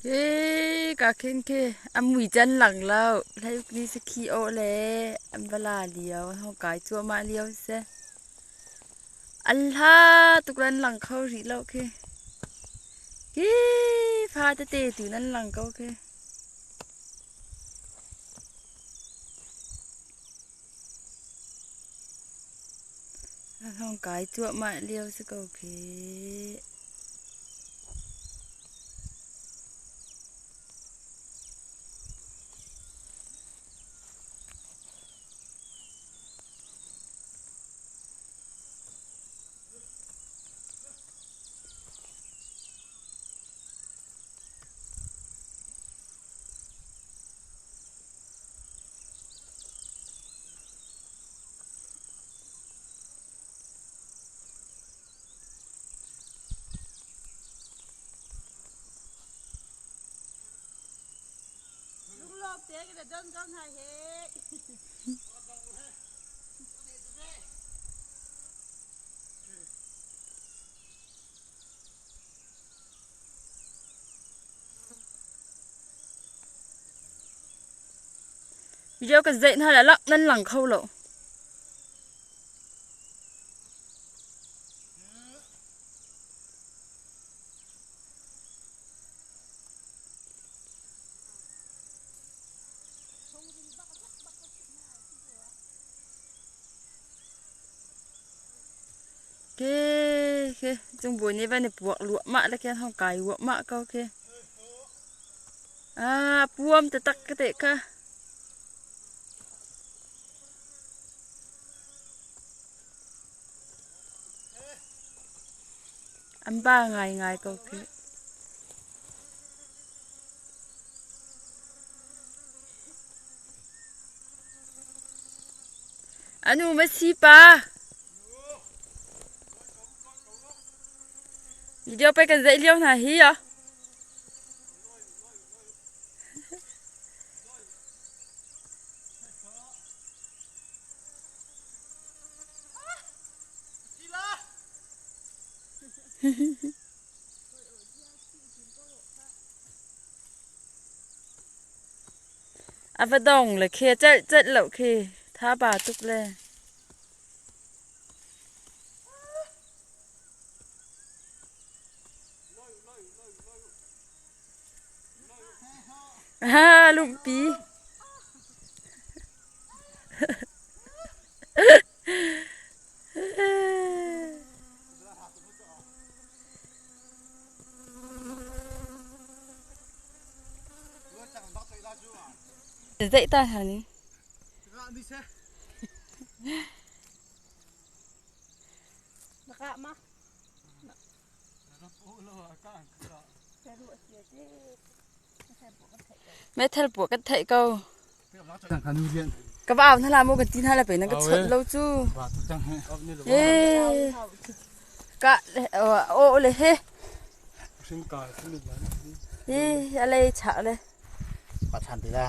Hi ka khin khi a mui can lang lo. Hlei ni sakhi aw le an va la lio, an hong kai cuahmah lio si. An hla tuk le an lang kho rih lo khi. Hi fa tete tu nan lang ko khi. An hong kai cuahmah lio si ko khi. Video ka zeih hna le lak nan lang kho lo. Ke ke cung bawi nih van i puak luahmah le khin hong kai uahmah ko khi. Ah puam taktak ka teh kha. An ba ngaingai ko khi. Anu ma si pa. Video pe kan zeih lio hna hi ah. A va dong le khi celh celh lo khi tha ba tuk le. Ha lumpi. Zeih ta hna ni. Meithal puah kan theih ko. Ka va au hna la mu kan ti hna la pe nan ka chawnh lo cu. Eh. Ka o le he. Hi a lei chah le. Pa than ti la.